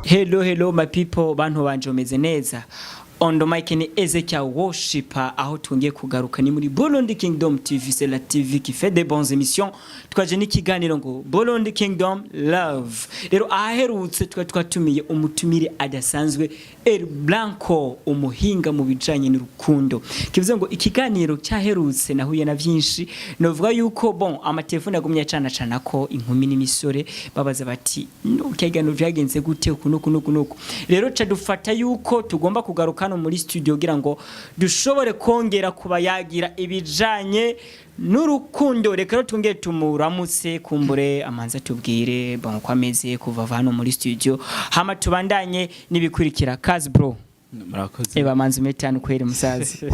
Hello, hello my people, bantu banje, umeze neza? On the mic ni Ezekiel Worshipper. Aho tungiye kugaruka ni muri Burundi Kingdom TV, c'est la TV qui fait des bonnes émissions. Twaje n'ikiganiro ngo Burundi Kingdom Love. Rero ahaherutse twari twatumiye umutumire adasanzwe, El Blanco, umuhinga mu bijanye n'urukundo. Kivuze ngo ikiganiro cyaherutse nahuye na byinshi. Novuga yuko bon, amatelefone yagumye acana cana ko inkumi n'imisore babaza bati: "No kiganiro byagenze gute?" Uku nuku nuku nuku. Rero ca dufata yuko tugomba kugaruka hano muri studio kugira ngo dushobore kongera kuba yagira ibijanye n'urukundo. Reka rero twongere tumuramutse, kumbure amanza tubwire bon ko ameze kuva hano muri studio, hama tubandanye n'ibikurikira. Kazi, bro. Murakoze. Eba manzi umetanu kweri, musazi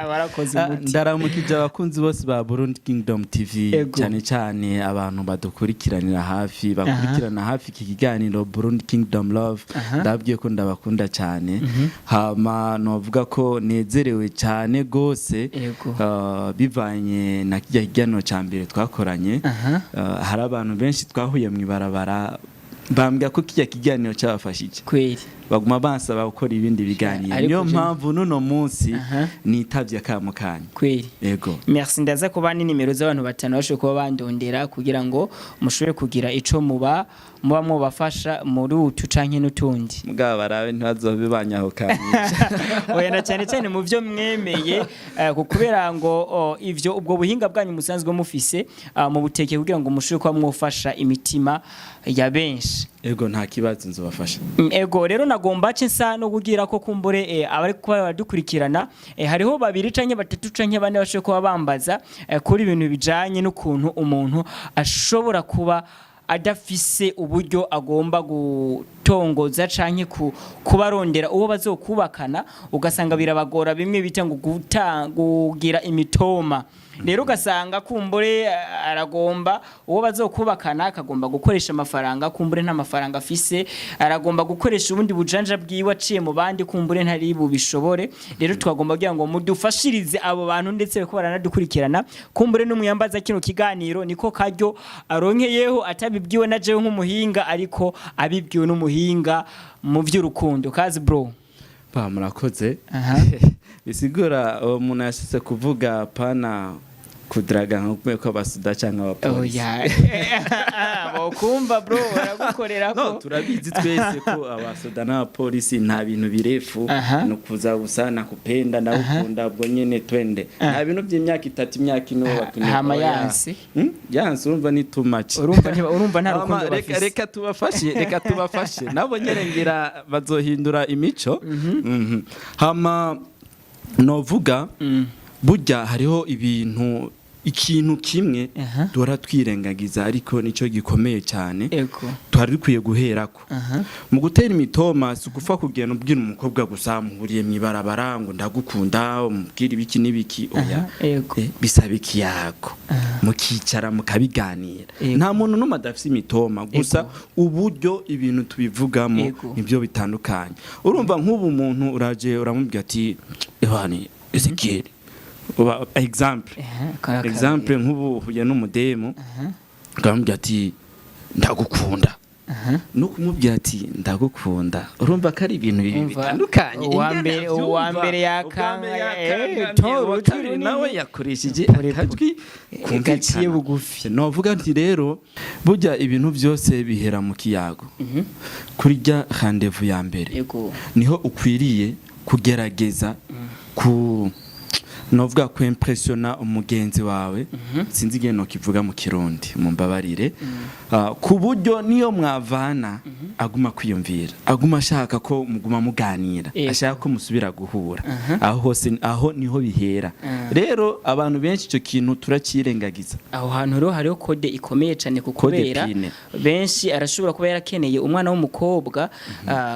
warakoze umuti. Ndaramukije abakunzi bose ba Burundi Kingdom TV, cyane cyane abantu badukurikiranira hafi, bakurikirana hafi iki kiganiro Burundi Kingdom Love. Ndabwiye ko ndabakunda cyane. Hama novuga ko nezerewe cyane gose bivanye na kijya kiganiro cya mbere twakoranye. Hari abantu benshi twahuye mu ibarabara bambwira ko kijya kiganiro cyabafashije, baguma bansaba gukora ibindi biganiro. Ariko Niyo mpamvu n'uno munsi nitavye akamo kanyu. Yego. Merci. Ndaza kuba ni nimero z'abantu batanu bashoboye kuba bandondera kugira ngo mushobore kugira ico muba mubafasha muri utu canke n'utundi. Mugabo barabe ntibazobe banyaho kanyisha. Oya, na cyane cyane mu byo mwemeye, kubera ngo ivyo ubwo buhinga bwanyu musanzwe mufise, mu buteke kugira ngo mushobore kuba mwofasha imitima ya benshi. Ego, nta kibazo, nzobafasha. Ego, rero nagomba ce nsa no kugira ko kumbure abari kuba badukurikirana, hariho babiri canke batatu canke bane bashoboye kuba bambaza kuri ibintu bijanye n'ukuntu umuntu ashobora kuba adafise uburyo agomba gutongoza canke kuba arondera uwo bazokubakana, ugasanga birabagora, bimwe bita ngo kugira imitoma. Rero ugasanga kumbure aragomba uwo bazokubakana, akagomba gukoresha amafaranga, kumbure nta mafaranga afise, aragomba gukoresha ubundi bujanja bwiwe aciye mu bandi, kumbure ntari bubishobore. Rero twagomba kugira ngo mudufashirize abo bantu, ndetse bariko baranadukurikirana. Kumbure n'umuyambaza kino kiganiro niko karyo aronkeyeho, atabibwiwe na jewe nk'umuhinga, ariko abibwiwe n'umuhinga mu vy'urukundo. Kazi, bro. Ba murakoze. Bisigura uwo muntu yashyize kuvuga pana kudaraga nka ko abasuda cyangwa abapolisi. Oya, bokumva, bro, baragukorera No ko. Turabizi twese ko abasoda n'abapolisi nta bintu birefu, ni ukuza gusa nakupenda, ndagukunda, ubwo nyene twende, nta bintu by'imyaka 3, imyaka 4 bakeneye. Hama Oya. yanse. Yanse, urumva ni too much. Urumva urumva nta Hama, rukundo reka bafise. Reka tubafashe nabo nyene, ngira bazohindura imico. Hama novuga burya hariho ibintu, ikintu kimwe duhora twirengagiza ariko nico gikomeye cyane twari dukwiye guherako mu gutera imitoma. Si ugupfa kugenda ubwira umukobwa gusa muhuriye mu ibarabara ngo ndagukunda, umubwira ibiki n'ibiki, oya. Bisaba ikiyago, mukicara mukabiganira. Nta muntu n'umwe adafise imitoma, gusa uburyo ibintu tubivugamo nibyo bitandukanye. Urumva nk'ubu umuntu uraje uramubwira ati: "Ebani Ezekiel," uba exemple, exemple nk'ubu uhuye n'umudemu ukamubwira ati: "Ndagukunda," no kumubwira ati: "Ndagukunda," urumva ko ari ibintu bibiri Umva, bitandukanye. uwa Ingene mbere- uwa avyumva, mbere ubwa mbere yakankamye, tora uwa ujwi kabiri runini. nawe yakoresheje Pore, akajwi gaciye kumvikana. bugufi. Novuga nti rero burya ibintu byose bihera mu kiyago. Kuri rya rendez-vous ya mbere niho ukwiriye kugerageza ku novuga ku impressiona umugenzi wawe, sinzi igihe nokivuga mu Kirundi, mumbabarire. Ku buryo niyo mwavana aguma kwiyumvira, aguma ashaka ko muguma muganira, ashaka ko musubira guhura. Aho hose aho niho bihera. Rero abantu benshi icyo kintu turacirengagiza. Aho hantu rero hariho code ikomeye cyane, Code kukubera PIN. benshi arashobora kuba yarakeneye umwana w'umukobwa,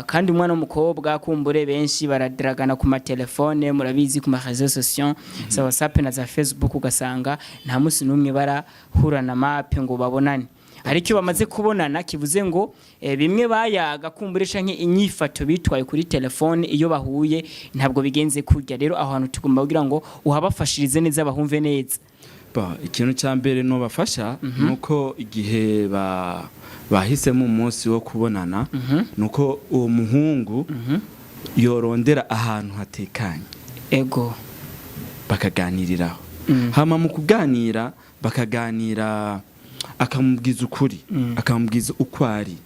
kandi umwana w'umukobwa kumbure benshi baradragana ku matelefone, murabizi, ku ma réseaux sociaux za WhatsApp na za Facebook, ugasanga nta munsi n'umwe barahura na mape ngo babonane. Ariko iyo bamaze kubonana, kivuze ngo bimwe bayaga kumbure canke inyifato bitwaye kuri telefone, iyo bahuye ntabwo bigenze kurya. Rero aho hantu tugomba kugira ngo uhabafashirize neza, bahumve neza. Ba, ikintu cya mbere nobafasha nuko igihe bahisemo umunsi wo kubonana, nuko uwo muhungu yorondera ahantu hatekanye, bakaganiriraho. Hama mu kuganira, bakaganira, akamubwiza ukuri, akamubwiza uko ari.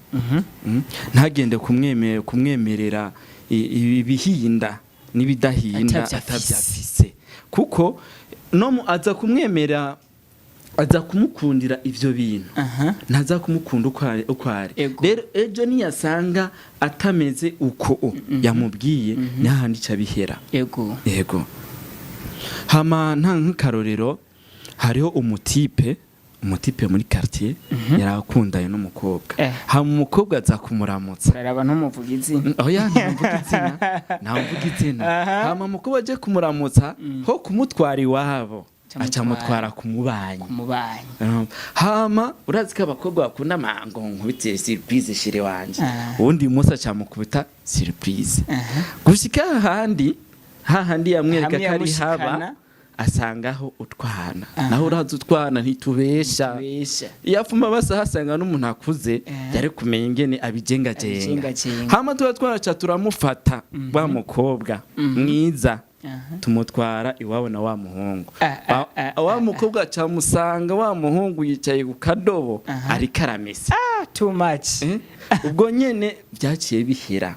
Ntagende kumwemerera ibihinda n'ibidahinda atavyo afise. Atavyo afise, kuko no aza kumwemera, aza kumukundira ivyo bintu, ntaza kumukunda uko ari. Rero ejo niyasanga atameze uko yamubwiye, nahandi ca bihera. Yego. Hama nta nk'akarorero, hariho umutipe muri quartier yarakundanye n'umukobwa. Hama umukobwa aza kumuramutsa. Uraraba ntumuvuga izina. Oya, ntamvuga izina, ntamvuga izina. Hama umukobwa aje kumuramutsa, ho kumutwara iwabo, aca amutwara ku mubanyi. Kumubanyi. Hama urazi ko abakobwa bakunda amango, nkubitiye surprise chéri wanje. Uwundi munsi acamukubita surprise, gushika hahandi hahandi yamwereka Hamwe ko ari haba, yamushikana. asangaho utwana. Naho urazi utwana ntitubesha. Besha. Iyo afuma basa hasanga n'umuntu akuze, yari kumenya ingene abijengajenga. Abijengajenga. Hama tuba twaraca turamufata wa mukobwa mwiza, tumutwara iwabo na wa muhungu. Wa mukobwa acamusanga wa muhungu yicaye ku kadobo, ariko aramesa. Ah, too much. Eh, ubwo nyene byaciye bihera.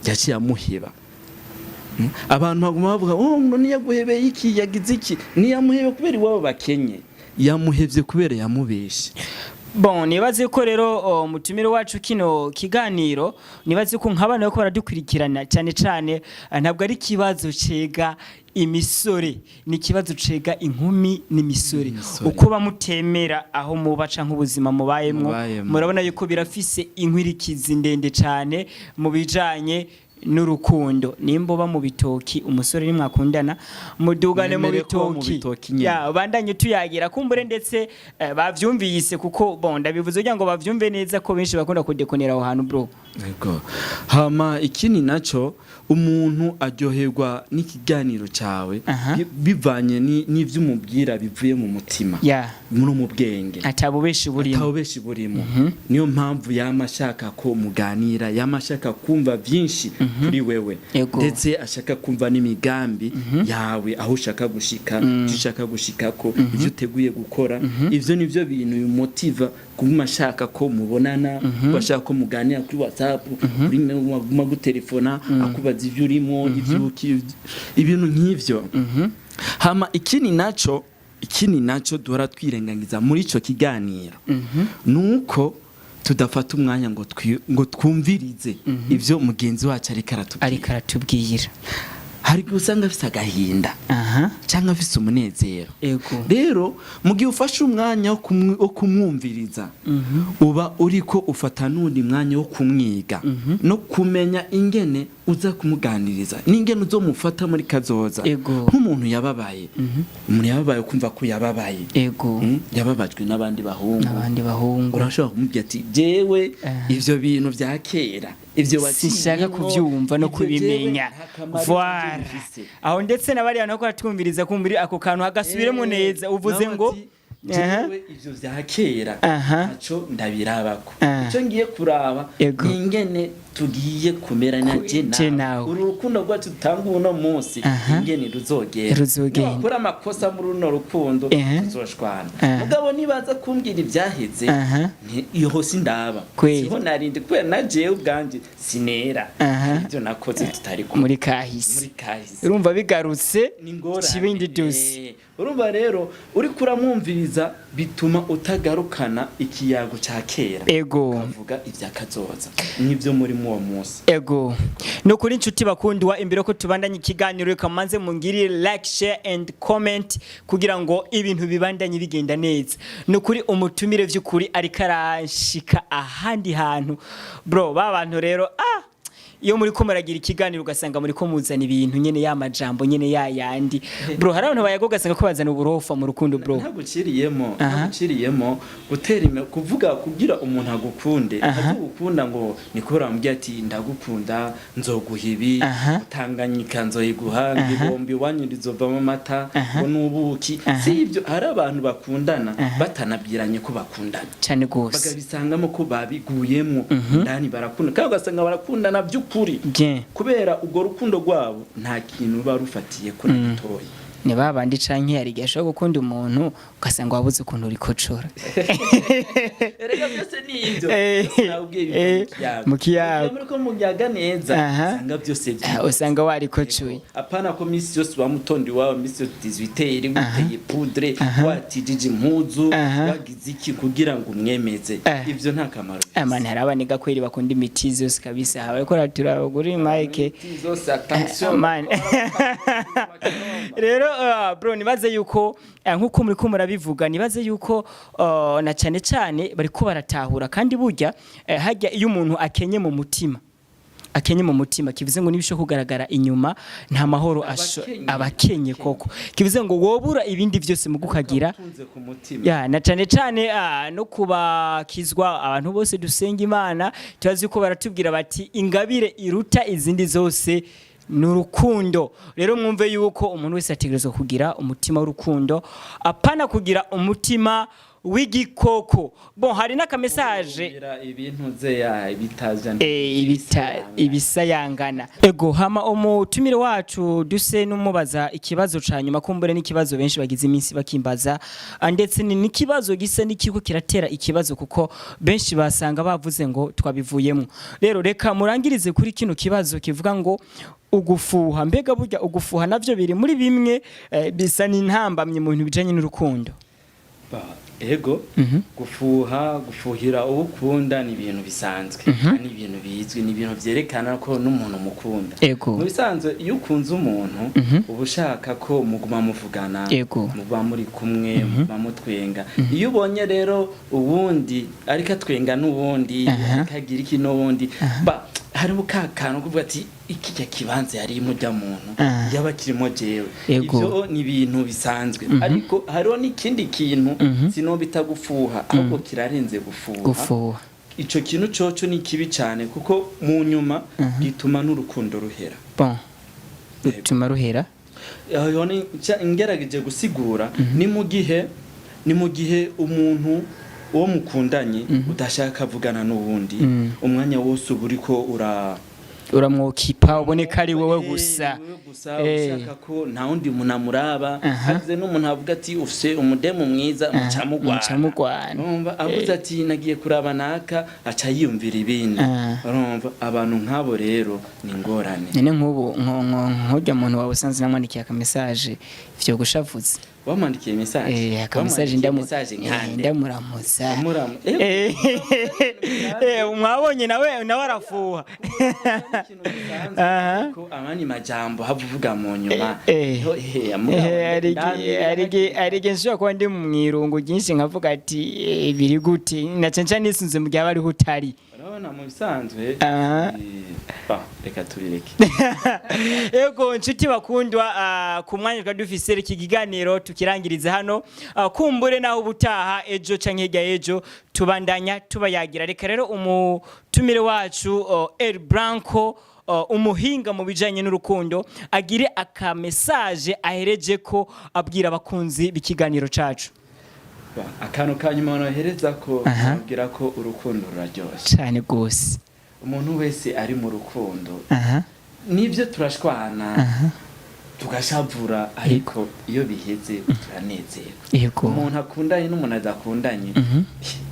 Yaciye amuheba. Abantu baguma bavuga: "Oh, ngo niyaguhebeye iki, yagize iki?" Niyamuhebe kubera iwabo bakenye, yamuhevye kubera yamubeshe. Bon, nibaze ko rero mutumire wacu kino kiganiro, nibaze ko nk'abana bariko baradukurikirana cyane cyane, ntabwo ari ikibazo cega imisore, ni ikibazo cega inkumi n'imisore. Imisore. Uko bamutemera aho muba canke ubuzima mubayemwo, Mubayemwo. murabona yuko birafise inkwirikizi ndende cyane mu bijanye n'urukundo. Nimba uba mu bitoki, umusore nimwakundana mudugane mu Mwemere ko mu bitoki. bitoki nyene. Ya, bandanye tuyagira kumbure ndetse bavyumvise, kuko bon, ndabivuze kugira ngo bavyumve neza ko benshi bakunda kudekonera aho hantu, bro. Yego. Hama ikindi naco, umuntu aryoherwa n'ikiganiro cawe bivanye n'ivyo umubwira bivuye mu mutima, muri mu bwenge, atabubeshi burimo. Atabubeshi burimo. Niyo mpamvu yama ashaka ko muganira, yama ashaka kumva vyinshi kuri wewe, ndetse ashaka kumva n'imigambi yawe, aho ushaka gushika, ivyo ushaka gushikako, ivyo uteguye gukora. Ivyo nivyo bintu bimumotiva kuguma ashaka ko mubonana, kuba ashaka ko muganira kuri WhatsApp, kuri aguma gutelefona akubaza ivyo urimo, ivyo ibintu nk'ivyo. Hama ikindi naco duhora twirengagiza muri ico kiganiro, nuko tudafata umwanya ngo twumvirize ivyo mugenzi wacu ariko aratubwira. Ariko aratubwira. Hari igihe usanga afise agahinda cyangwa afise umunezero. Rero mu gihe ufashe umwanya wo kumwumviriza, uba uriko ufata n'undi mwanya wo kumwiga no kumenya ingene uza kumuganiriza n'ingene uzomufata muri kazoza. Nk'umuntu yababaye, umuntu yababaye, kumva ko yababaye, yababajwe n'abandi bahungu, n'abandi bahungu, urashobora kumubwira ati: "Jewe ivyo bintu vya kera, ivyo sinshaka waciyemwo, kuvyumva no ivyo jewe kubimenya." nta kamaro Voilà. bifise." Aho ndetse n'abariya nako batwumviriza kumvira ako kantu hagasubiremo neza uvuze Nawe ngo ati: "Jewe ivyo vya kera ntaco ndabirabako. Ico ngiye kuraba ni ingene tugiye kumera na je je nawe. Nawe. Uru rukundo rwacu dutanga uno munsi, ingene ruzogenda." Ruzogenda. Niwakora amakosa muri runo rukundo, tuzoshwana. Mugabo nibaza kumbwira ivyaheze, iyo sindaba, siho narindi, kubera na jewe ubwanje sinera. Ivyo nakoze tutari kumwe muri kahise, muri kahise, urumva bigarutse ni ingorane. Kibindi dusi. Urumva rero uriko uramwumviriza, bituma utagarukana ikiyago ca kera, ukavuga ivya kazoza n'ivyo muri uwo munsi. Ego, no kuri inshuti bakundwa, imbere ko tubandanye ikiganiro, reka manze mungirire like, share and comment kugira ngo ibintu bibandanye bigenda neza. No kuri umutumire vy'ukuri ariko aranshika ahandi hantu, bro. Ba bantu rero, ah, Iyo muri ko muragira ikiganiro, ugasanga muri ko muzana ibintu nyene, ya majambo nyene ya yandi, bro. Hari abantu bayaga ugasanga ko bazana uburofa mu rukundo, bro. Ntaguciriyemo, ntaguciriyemo, gutera kuvuga kugira umuntu agukunde, azogukunda ngo ni kubera wamubwiye ati ndagukunda, nzoguha ibi, Tanganyika nzoyiguha, ngibombi iwanyu rizovamo amata ngo n'ubuki. Si ibyo, hari abantu bakundana batanabwiranye ko bakundana, Cyane gose. bakabisangamo ko babiguyemo ndani, barakunda, kandi ugasanga barakundana by'ukuri, Bien. kubera urwo rukundo rwabo nta kintu ruba rufatiye ko na gitoya. Ni babandi, canke hari igihe ashobora gukunda umuntu ugasanga wabuze ukuntu urikocora. Erega byose ni ibyo. Nabwiye biva mu kiyago. Muri ko muyaga neza, usanga byose Usanga warikocuye. Apana ko misi yose wamutonda iwawe, misi yose 18 witeye poudre, watijije impuzu, wagize iki kugira ngo umwemeze. Ivyo nta kamaro bifise. Amani, hari abaniga kweri bakunda imiti yose kabisa, bariko baraturaba kuri mike. Imiti zose, attention. Man. Rero bro, nibaze yuko nkuko muri ko murabivuga, nibaze yuko na cyane cyane bariko baratahura. Kandi burya hajya iyo umuntu akenye mu mutima, akenye mu mutima, kivuze ngo nibisho kugaragara inyuma nta mahoro Abakenye. Abakenye koko, kivuze ngo wobura ibindi byose mu gukagira utunze ku mutima. Ya, na cyane cyane no kubakizwa, abantu bose dusenga Imana turazi ko baratubwira bati ingabire iruta izindi zose ni urukundo. Rero mwumve yuko umuntu wese ategerezwa kugira umutima w'urukundo, apana kugira umutima w'igikoko. Bon, hari n'akamesaje. Kugira ibintu ze ya bitaja. Ibisayangana. Ego, hama umutumire wacu duse n'umubaza ikibazo ca nyuma, kumbure n'ikibazo benshi bagize iminsi bakimbaza. Ndetse ni n'ikibazo gisa n'ikiko kiratera ikibazo, kuko benshi basanga bavuze ngo twabivuyemo. Rero reka murangirize kuri kino kibazo kivuga ngo ugufuha, mbega burya ugufuha navyo biri muri bimwe bisa n'intambamye mu bintu bijanye n'urukundo? Ego, gufuha, gufuhira uwo ukunda ni ibintu bisanzwe, ni ibintu bizwi, ni ibintu vyerekana ko n'umuntu mukunda. Mu bisanzwe iyo ukunze umuntu, uba ushaka ko muguma muvugana, muba muri kumwe, muba mutwenga. Iyo ubonye rero uwundi ariko atwenga n'uwundi, ariko agira iki n'uwundi, ba hariho ka kantu kuvuga ati ikijya kibanza yarimo ujya muntu yaba kirimo jewe. Ivyo ni ibintu bisanzwe, ariko hariho n'ikindi kintu sinobita gufuha, ahubwo kirarenze gufuha. Gufuha. Ico kintu coco ni kibi cane, kuko mu nyuma gituma n'urukundo ruhera. Bon, rutuma ruhera. Aho ni ngerageje gusigura, ni mu gihe umuntu uwo mukundanye udashaka avugana n'uwundi umwanya wose, uba uriko ura Uramwokipa uboneka ari wowe gusa. Ni wowe gusa, ushaka ko nta wundi muntu amuraba. Hagize n'umuntu avuga ati ufise umudemu mwiza, muca mugwana. Muca mugwana. Urumva avuze ati nagiye kuraba naka, aca yiyumvira ibindi. Urumva abantu nk'abo rero ni ingorane. None nk'ubu nk'urya muntu wawe usanze namwandikiye aka message, ivyo gushavuze? Wamwandikiye message? Aka message ndamu Message nkande? Ndamuramutsa. Mwabonye nawe arafuha. Ikintu gisanzwe, ko abandi majambo hava uvuga mu nyuma. Hari igihe nshobora kuba ndi mu irungu ryinshi, nkavuga ati biri gute, na cyane cyane nisunze mu gihe aba ariho utari. Urabona mu bisanzwe, reka tubireke. Ego, nshuti bakundwa, ku mwanya twari dufise iki kiganiro tukirangiriza hano. Kumbure naho ubutaha, ejo canke hirya y'ejo, tubandanya tubayagira. Reka rero umutumire wacu El Branco, umuhinga mu bijanye n'urukundo, agire aka message ahereje ko abwira abakunzi b'ikiganiro cacu. Akantu ka nyuma nohereza ko abwira ko urukundo ruraryoshe. Cane gose. Umuntu wese ari mu rukundo, nibyo turashwana, tugashavura, ariko iyo biheze turanezerwa. Umuntu akundanye n'umuntu adakundanye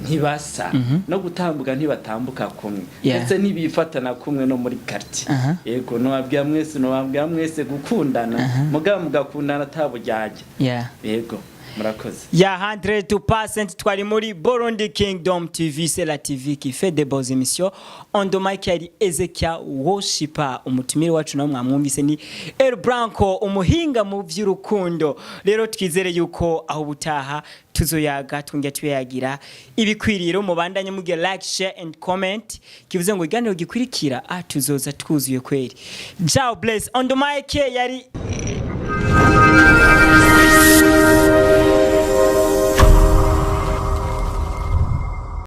ntibasa, no gutambuka ntibatambuka kumwe, ndetse ntibifatana kumwe no muri quartier. Yego, nobabwira mwese gukundana, mugabo mugakundana ataburyarya. Yego. Murakoze. Ya 100% twari muri Burundi Kingdom TV, c'est la TV qui fait des bonnes émissions. On the mic yari Ezekiel Worshiper, umutumire wacu nawe mwamwumvise ni El Branco, umuhinga mu vy'urukundo. Rero twizere yuko aho ubutaha tuzoyaga twongera tuyagira ibikwiriro. Mubandanye mugira like, share and comment, kivuze ngo iganiro gikurikira tuzoza twuzuye kweri. Ciao, bless. On the mic yari